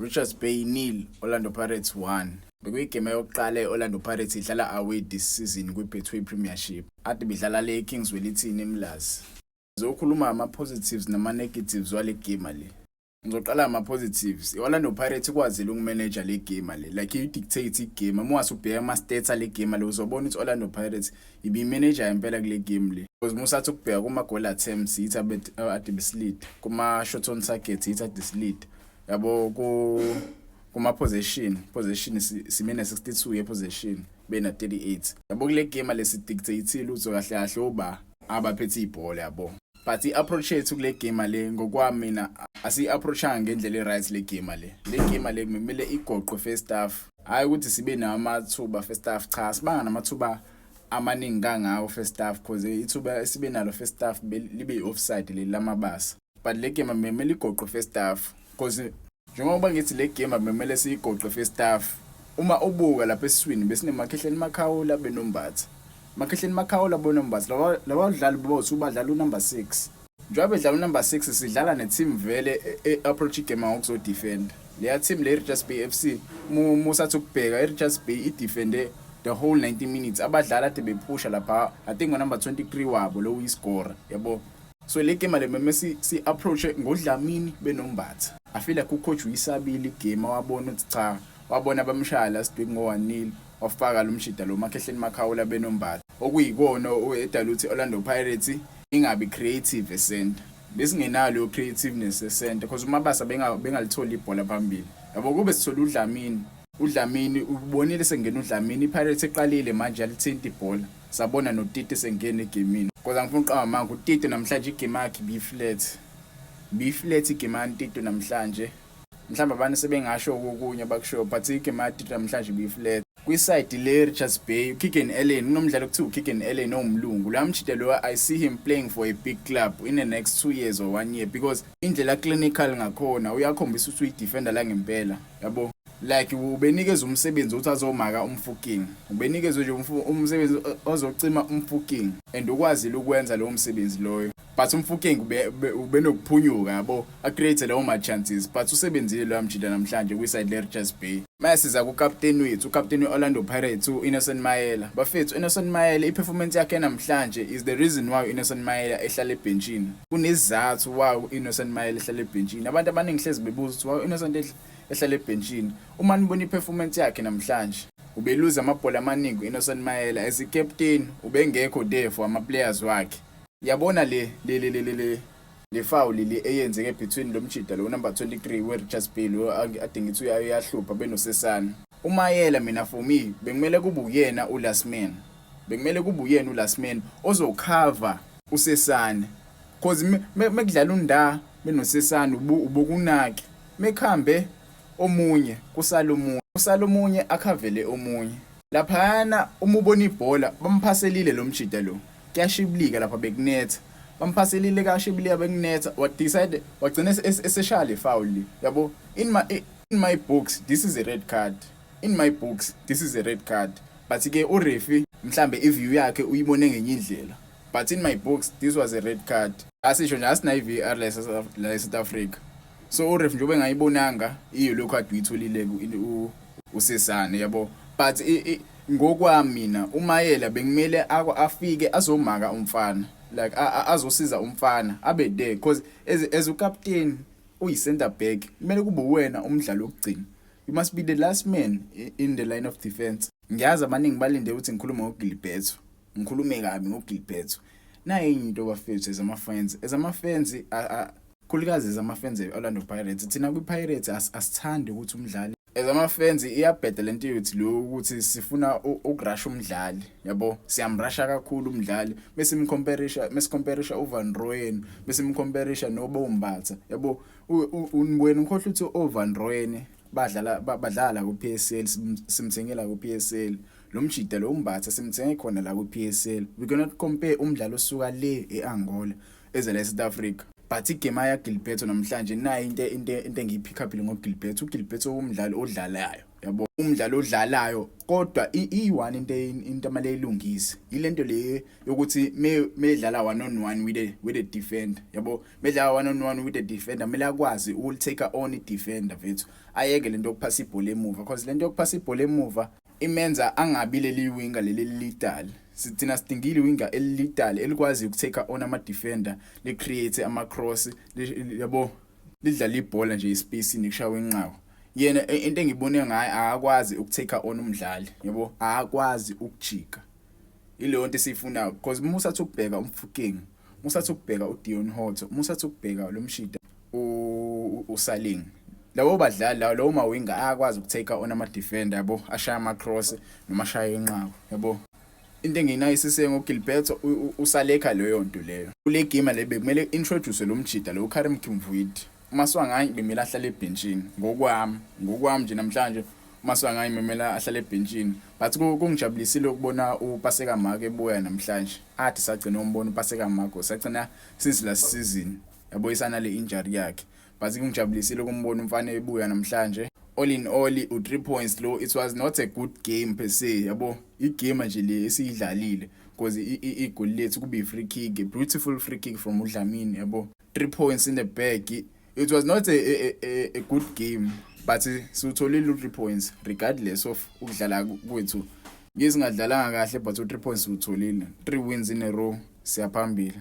Richards Bay 0, Orlando Pirates 1. Bekuyigame yokuqala e-Orlando Pirates idlala away this season kwi-Betway Premiership. Ade bidlala le eKings Welithini eMlazi. Ngizokhuluma ama-positives nama-negatives wale game le. Ngizoqala ama-positives. I-Orlando Pirates ikwazile ukumanage le game le. Like, i-dictate igame. Uma ungase ubheke ama-stats ale game le, uzobona ukuthi Orlando Pirates ibimanage impela kule game le. Because musathi ukubheka kuma goal attempts, yithi ade besilead. Kuma shots on target, yithi ade silead. Yabo, ku kuma possession sime na 62 ye possession, bena 38. Yabo, kule game lesi dictate ukuthi kahle kahle uba abaphethe ibhola, yabo. But i-approach yethu kule game le, ngokwami mina, asiyi-approachanga ngendlela e-right le game le. Le game le kumele igoqwe first half. Hayi ukuthi sibe namathuba first half, cha, sibanga namathuba amaningi kangako first half, because ithuba esibe nalo first half libe i-offside leli lamabasa. But le game kumele igoqwe first half, because njengoba ngithi le game kumele siyigoqe first half, uma ubuka lapha esiswini besinemakhehleni Makhawula benoMbatha. Makhehleni Makhawula bonoMbatha, laba badlali bothu badlala unumber 6. Njengoba bedlala unumber 6, sidlala ne-team vele e-approach igame ngokuzodefend. Leya team le, Richards Bay FC, musathi ukubheka, i-Richards Bay idefende the whole 90 minutes. Abadlali ade bephusha lapha, I think ngo-number 23 wabo lo uyiscore, yabo. So le game le meme si approach ngoDlamini benoMbatha. I feel like ucoach uyisabile igame, wabona ukuthi cha, wabona bamshaya last week ngo-1-0, wafaka lo mshida lo Makhehleni Makhawula benoMbatha, okuyikona edala ukuthi Orlando Pirates ingabi creative ecenter. Besingenalo leyo creativeness ecenter because uMabasa bengalitholi ibhola phambili, yabo. Kube sithola uDlamini, uDlamini ubonile sengena uDlamini, iPirates eqalile manje yalithinta ibhola. Sabona noTito sengena egemini, kodwa ngifuna uqamba manje, uTito namhlanje igame yakhe bi-flat, bi-flat igame kaTito namhlanje. Mhlawumbe abantu sebengasho okunye abakushoyo, but igame kaTito namhlanje bi-flat. Kwiside le Richards Bay, uKeegan Allen, kunomdlalo okuthiwa uKeegan Allen owumlungu lo mjida lo. I see him playing for a big club in the next 2 years or 1 year, because indlela clinical ngakhona uyakhombisa ukuthi uyidefender la ngempela, yabo. Like, ubenikeza umsebenzi ukuthi azomaka uMofokeng, ubenikezwe nje umsebenzi ozocima uMofokeng, and ukwazile ukwenza lowo msebenzi loyo, but uMofokeng ubenokuphunyuka, yabo, acreate lawo ma chances, but usebenzile lo mjida namhlanje kwiside le Richards Bay. Masiza ku-captain wethu, ucaptain we-Orlando Pirates, u-Innocent Maela. Bafethu, Innocent Maela, i-performance yakhe namhlanje is the reason why u-Innocent Maela ehlala ebhenchini. Kunesizathu why u-Innocent Maela ehlala ebhenchini. Abantu abaningi hlezi bebuza ukuthi why u-Innocent ehlala ebhenchini. Uma nibona i-performance yakhe namhlanje, ubeluza amabhola amaningi u-Innocent Maela. As i-captain, ubengekho there for ama-players wakhe. Yabona le foul le eyenzeke between lo mjida lo number 23 we-Richards Bay lo ade ngithi uyahlupha benoSesane. UMayela, mina, for me, bekumele kube uyena ulast man, bekumele kube uyena ulast man ozocover uSesane, cause mekudlala unda benoSesane ubukunaki mekhambe omunye, kusala omunye, kusala omunye akhavele omunye laphayana. Uma ubona ibhola, bamphaselile lo mjida lo, kuyashibilika lapha, bekunetha, bamphaselile, kashibilika, bekunetha, wa decide wagcina eseshaya le foul le, yabo. In my books, this is a red card. In my books, this is a red card, but ke urefi mhlambe iview yakhe uyibone ngenye indlela, but in my books this was a red card. Asisho nje asinayo i-VAR la e-South Africa, so uref njengoba engayibonanga iyo lokho kade uyitholile uSesane, yabo. But ngokwami mina, uMayela bekumele afike azomaka umfana, like, azosiza umfana, abe there, because as ucaptain uyi-center back, kumele kube uwena umdlali wokugcina. You must be the last man in the line of defense. Ngiyazi abaningi balinde ukuthi ngikhulume ngoGilberto, ngikhulume kabi ngoGilberto. Naye enye into, bafethu, as ama-fans, khulukazi as ama-fans e-Orlando Pirates, thina kwi-Pirates asithandi ukuthi umdlali, as ama-fans, iyabheda lento yokuthi lo ukuthi sifuna ukurasha umdlali, yabo. Siyamrasha kakhulu umdlali bese imcomparisha, mesicomparisha uVan Rooyen, bese imcomparisha noBombatha, yabo. Wena ukhohlwa ukuthi oVan Rooyen badlala ku PSL, simthengela ku PSL. Lo mjida lo uMbatha simthenge khona la ku PSL. We cannot compare umdlalo osuka le eAngola eze la eSouth Africa. But igame ya Gilberto namhlanje, nayo into engiyipick upile ngoGilberto. uGilberto umdlali odlalayo. Yabo, umdlalo odlalayo, kodwa i-one into amele ilungise ilento le yokuthi medlala one on one with the defender. Yabo, medlala one on one with the defender, kumele akwazi ukulitake on i-defender, mfethu, ayeke lento yokuphasa ibhola emuva, because lento yokuphasa ibhola emuva imenza angabi leli winger leli lethal. Sithina sidingile winger elilethal elikwazi ukutake on ama defender, li create ama cross, yabo, lidlala ibhola nje ispace nekushawa inqawo. Yena into engibone ngaye, akakwazi ukutake on umdlali, yabo, akakwazi ukujika. Ileyo nto esiyifunayo, because uma usathi ukubheka uMofokeng, uma usathi ukubheka uDeon Hotto, uma usathi ukubheka lo mshida uSaling, labo badlali lawo, lawo mawinga ayakwazi ukutake on ama defender, yabo, ashaya ama cross noma ashaya inqawo. Yabo, into engiyinayisise ngoGilberto, usalekha leyo nto leyo. Kule game le bekumele introduce lo mjida lo Karim Kimvuidi. UMaswanganyi bemele ahlale ebhenchini, ngokwami nje. Namhlanje uMaswanganyi bemele ahlale ebhenchini, but kungijabulisile ukubona uPaseka Mako ebuya namhlanje. Athi sagcina umbona uPaseka Mako, sagcina since last season, yabo, isana le injury yakhe, but kungijabulisile ukumbona umfana ebuya namhlanje. All in all, u3 points lo. It was not a good game per se, yabo, igame nje le esiyidlalile, because igoli lethu kube free kick, a beautiful free kick from uDlamini. Yabo, 3 points in the bag. It was not a good game, but siwutholile u3 points regardless of ukudlala kwethu ngisingadlalanga kahle, but u3 points siwutholile. 3 wins in a row, siyaphambili.